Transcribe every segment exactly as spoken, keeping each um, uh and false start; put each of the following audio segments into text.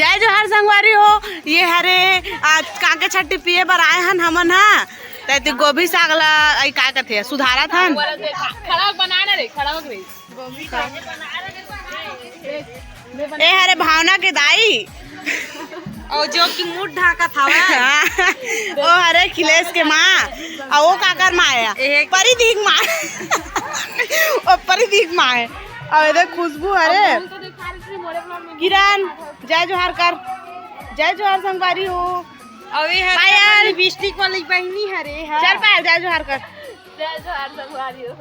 जय जोहार संगवारी हो। ये हरे आज कांके छट्टी पिए बर आए हन हमन हा। तैती गोभी साग ला, आई का कथे, सुधारत हन। खड़ा होके बना ना रे, खड़ा होके रे। ए हरे भावना के दाई। अउ जो कि मुंह ढाकत हवय। हाँ, ओ हरे खिलेश के माँ, अउ ओ काकर माँ आय? एक परी दीक माँ। ओ परी दीक माँ आय। अउ एदे खुशबू हरे। किरण, जय जोहार कर। जय जोहार संगवारी हो। अउ ए हरे पायल। लिपस्टिक वाली बहिनी हरे, हाँ। चल पायल, जय जोहार कर। जय जोहार संगवारी हो।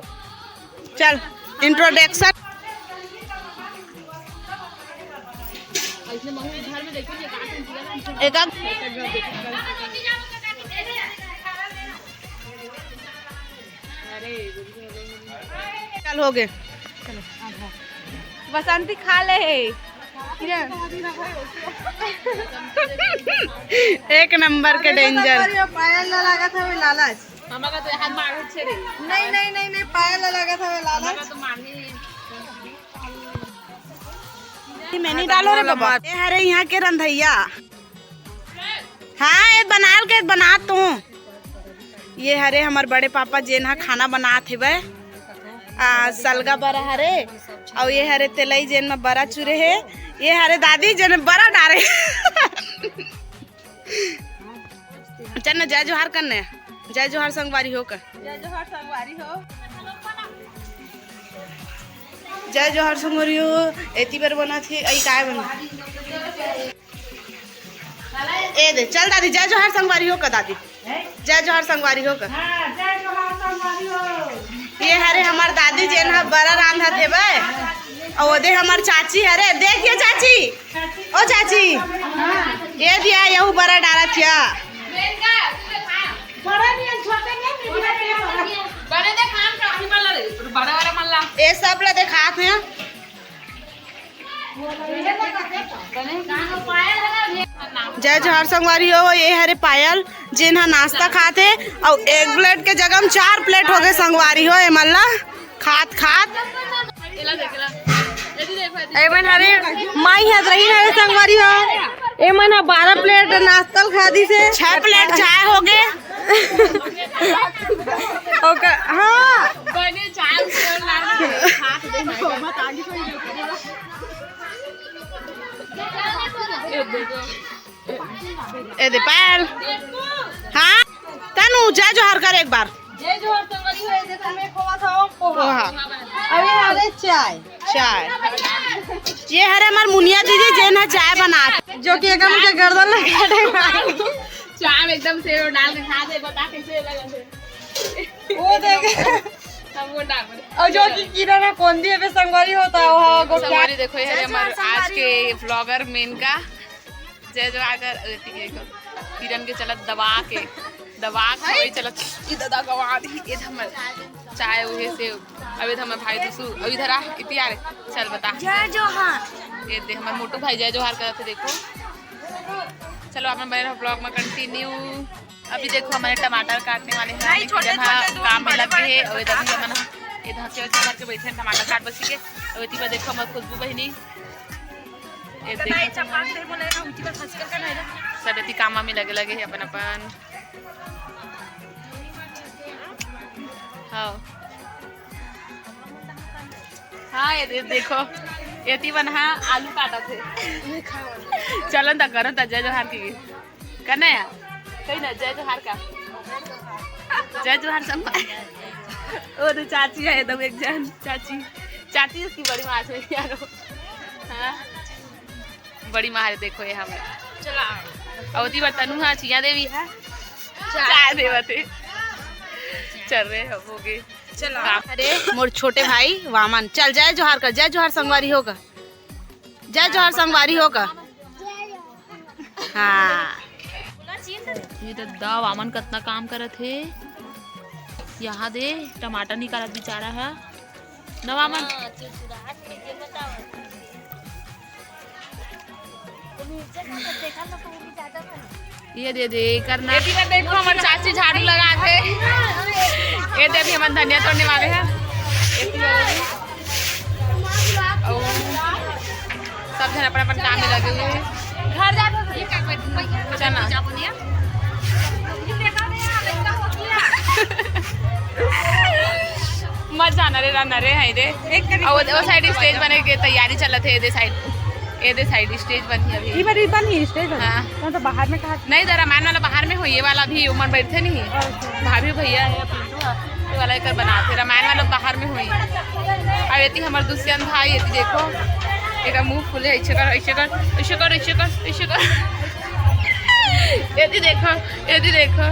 चल, इंट्रोडक्शन। एक चल, हो गए। बसंती खा ले हे। एक नंबर के डेंजर। पायल ला लागत हवे लालच। हमका तो हाथ मार छे रे। नहीं, नहीं, नहीं, नहीं, पायल ला लागत हवे लालच। तो मारनी। ये मैं नहीं डालो रे बाबा। ये हरे यहाँ के रंधैया। हाँ, ये बनाल के बना तू। ये हरे हमर बड़े पापा जेन हा खाना बनात हेबे। आ, सलगा बरा हरे, अउ ये हरे तेलई जेन में बरा चुरे हे, ये हरे दादी जेन में बरा डारे। चल ना, जय जोहार करने। जय जोहार संगवारी हो का। जय जोहार संगवारी हो। जय जोहार संगवारी हो। एती बर बना थी, अई काय बना? ए दे, चल दादी, जय जोहार संगवारी हो का दादी। जय जोहार संगवारी हो का। हाँ, जय जोहार संगवारी हो। ये हरे हमर दादी जेन ह बरा रांधत हेबे। अउ ओदे हमर चाची हरे, देखिए चाची। ओ चाची, ये दिया, यहू बरा डालत हिया। बड़े नियन छोटे नियन, मीडियम नियन। बड़े दे खान का, अभी मल्ला रे, बड़ा वाला मल्ला। ये सब ला देखात हे। जय जोहार संगवारी हो, ये हरे पायल, जेन हा नाश्ता खात हे, अउ एक प्लेट के जगह में चार प्लेट हो गए संगवारी हो, ए मल्ला। खात खात। एमन हरे माई हाथ रही हरे संगवारी हो। एमन ह बारह प्लेट नाश्ता ल खा दिसे। छह प्लेट चाय हो गए। ओकर, हाँ। बने चाय उसे और लाना है। हाथ दे ना। ए दे पायल। हाँ, तनु, जय जोहार कर एक बार। जय जोहार संगवारी हो, ए दे तुम्हें खोवा था, ओ पोहा। पोहा। अरे, अरे, चाय। चाय। ये हरे हमर मुनिया दीदी, जेन ह चाय बनात। जो कि एकदम के गर्दन लगा दे। चाय में एकदम से डाल के खा दे, बता कैसे लगा थे। वो देख। हम वो डाल दे। अउ जो कि किरण ह कोंदी अबे संगवारी होता, वो गोठिया। संगवारी देखो, ये हरे हमर आज के vlogger मेनका। जय जोहार कर, अरे, ठीक है, किरण के चलत दबा के, दबा के वही चलत, ई दादा गवा दी, ये हमर चाय उहे से, अबे हमर भाई दुसु, अभी इधर आ, इति आ रे, चल बता। जय जोहार। ये दे हमर मोटू भाई जय जोहार करत हे, देखो। चलो, अपन बने रहो vlog में continue। अभी देखो, हमारे टमाटर काटने वाले हैं, नहीं, एक छोटे जन छोटे जो काम में बड़े लग गए बड़े हैं, और इधर भी हमन, इधर से उधर करके बैठे हैं, टमाटर काट बची के। और इति बार देखो, हमारी खुशबू बहिनी, ये देखो, सब एती काम में लगे लगे है अपन अपन। हाँ, हाँ, ये दे-, देखो, एती बन, हाँ, आलू काटत है। चलन त करो त जय जोहार की। कने या? कहीं ना, जय जोहार का। जय जोहार संगवारी। ओ तो चाची है, एकदम एक जन चाची। चाची उसकी बड़ी माँ से यारो। हाँ। बड़ी माँ है, देखो ये हमें। चला। अवती बा तनु, हाँ, चिया देवी है। चाय देवत है। चल रहे हम, हो गए। चला। अरे, मोर छोटे भाई वामन, चल जय जोहार कर, जय जोहार संगवारी हो का। जय जोहार संगवारी हो का। हाँ। ये तो दा वामन कतना काम करत हे। यहाँ दे टमाटर निकालत बिचारा है। ना वामन। ये दे दे करना। एती में देखो, हमर चाची झाड़ू लगा थे। ये दे, अभी हमन धनिया तोड़ने वाले हैं। एती में अउ सब जन अपन अपन काम में लगे हुए हैं। घर जाके चल ना। मत जाना रे, रहना रे, है रे। एक करीब और वो साइड स्टेज बने के तैयारी चलत है, ये दे साइड, ये दे साइड स्टेज बनी अभी। ये बार, ये बनी स्टेज बनी? हाँ। तो, तो बाहर में कहा? नहीं, तो रामायण वाला बाहर में हो, ये वाला भी उमर बैठे नहीं। अच्छा। भाभी भैया है, पिंटू है, ये वाला एकर बनाते, रामायण वाला बाहर में हुई। अब एती हमर दुष्यंत भाई, एती देखो, एकर मुंह फूले, ऐसे कर, ऐसे कर, ऐसे कर, ऐसे कर, ऐसे कर। एती देखो, एती देखो।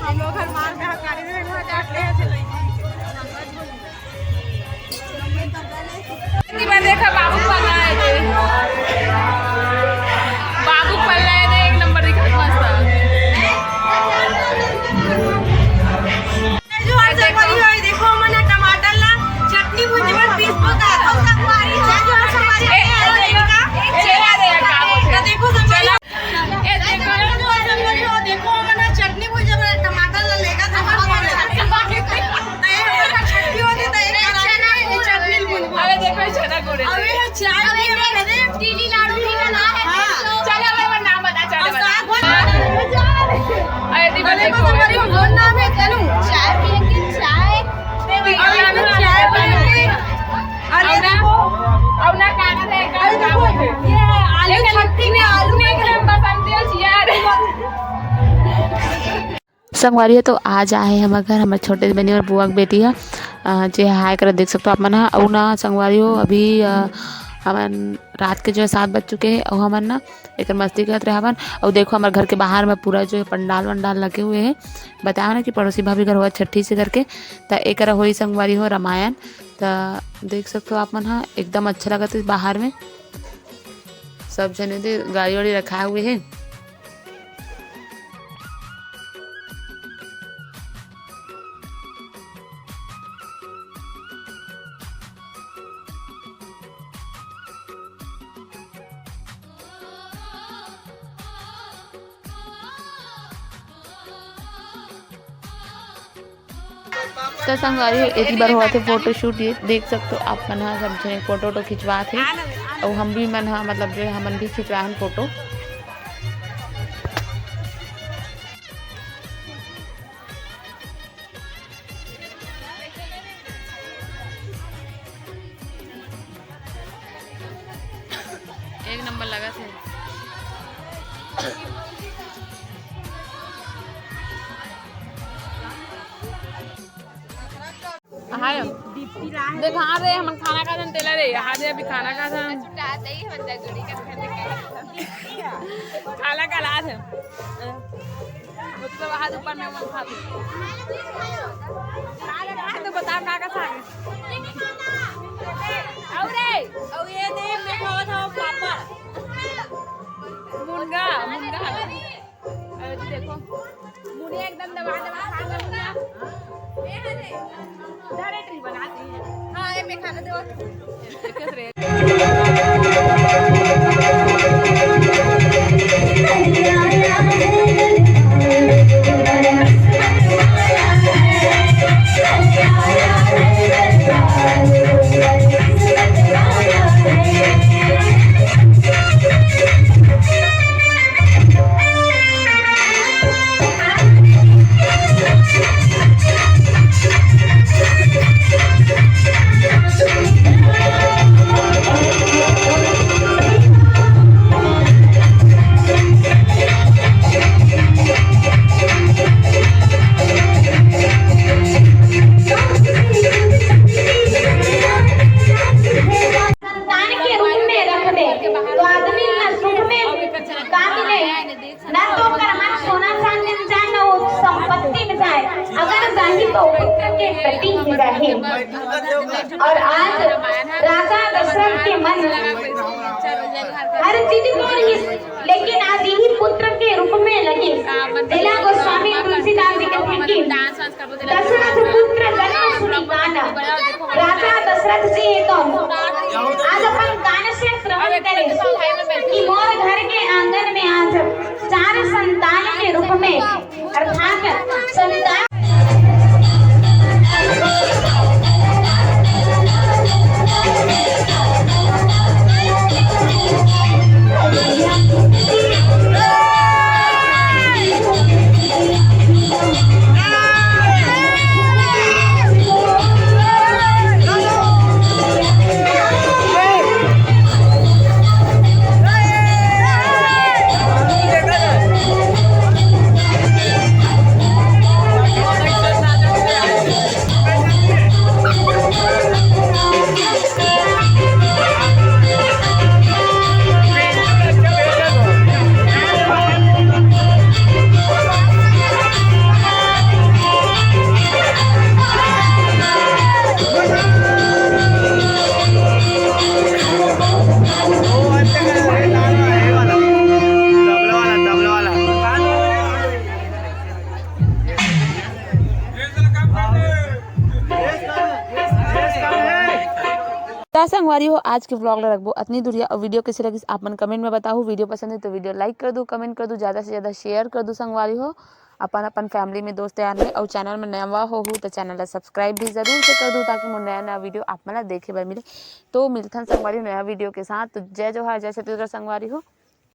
हम लोग हर मार के हकारी में वहाँ जाके ऐसे लगी। इतनी बार देखा बाबू पल्ला है रे। बाबू पल्ला है रे, एक नंबर दिखा मस्त। जो हर संगवारी होय, देखो हमन ह टमाटर ला चटनी भुंजे बर पीस पोता। संगवारी हो, जो हर संगवारी होय, देखा। तो देखो संगवारी हो, देखो हमन ह चटनी भुंजे बर टमाटर ला लेगा था। नहीं, हमर छट्टी होती तो एक चटनी भुंजे। अबे देखो, ये चना गुड़ है। अबे चाय में बना दे। चीनी लाडू भी बना है। हाँ। चलो, अब नाम बता, चलो, बता। अरे, दीदी, अरे, देखो, देखो, कौन नाम है? तनु। चाय पियेंगे, चाय। और ना, चाय पियेंगे। अरे, और ना, देखो। और ना, कागज है, अरे, देखो, कागज है। ये है, आलू एक छट्टी में आलू में एकदम पसंद है, यार। संगवारी हो, तो आज आए हमर घर हमर छोटे बहिनी और बुआ के बेटी ह, अ, जे हाय करत देख सकते हो आप मन ह। अउ ना संगवारी हो, अभी, अ, हमन रात के जो है सात बज चुके हैं, अउ हमन ना एकर मस्ती करत रहे हवन। अउ देखो हमर घर के बाहर में पूरा जो है पंडाल वंडाल लगे हुए हैं। बताया ना कि पड़ोसी भाभी घर हुआ छठी से करके, त एकर होई संगवारी हो रामायण। त देख सकते हो आप मन ह, एकदम अच्छा लगत है बाहर में सब जने दे गाड़ी वाड़ी रखाए हुए हैं। तो संगवारी हो, एती बर होवत हे फोटो शूट। ये देख सकते हो आप मन ह, सब झने फोटो वोटो खिंचवात हे। अउ हम भी मन ह, मतलब जो है, हमन भी खिंचवाहन फोटो। एक नंबर लगत हे। हाय। देखा रे, हमन खाना खाथन तेला रे, यहाँ दे अभी खाना खाथन। खाना खा ला थे। उसके बाद ऊपर में मन खा थे। तो बता का का साग। अउ रे, अउ ये दे, मैं खावत हूँ पापड़। मुनगा, मुनगा। अरे देखो, मुनिया एकदम दबा दबा खा रहा है। ए, अरे, डायरेक्ट ही बनाती है। हाँ, ये मैं खाना दो। तो पुत्र के प्रतीक हे। और आज राजा दशरथ के मन हर चीज तो रहिस, लेकिन आज इही पुत्र के रूप में लगिस। जेला गोस्वामी तुलसीदास जी कहथे कि दशरथ पुत्र जन्म सुनि कान, राजा दशरथ जी हे तो आज अपन कान से श्रवण करे कि मोर घर के आंगन में आज चार संतान के रूप में अर्थात संतान त संगवारी हो, आज के vlog ला रखबो अतनी दूरिया। और video कइसे लगिस, आप मन comment में बताहू। Video पसंद हे तो video like कर दू, comment कर दू, ज्यादा से ज्यादा share कर दू संगवारी हो, अपन अपन family में, दोस्त यार में। और channel में नवा होहू तो channel ला subscribe भी जरूर से कर दू, ताकि मोर नया नया video आप मन ला देखे बर मिले। तो मिलथन संगवारी हो नया video के साथ। तो जय जोहार, जय छत्तीसगढ़ संगवारी हो।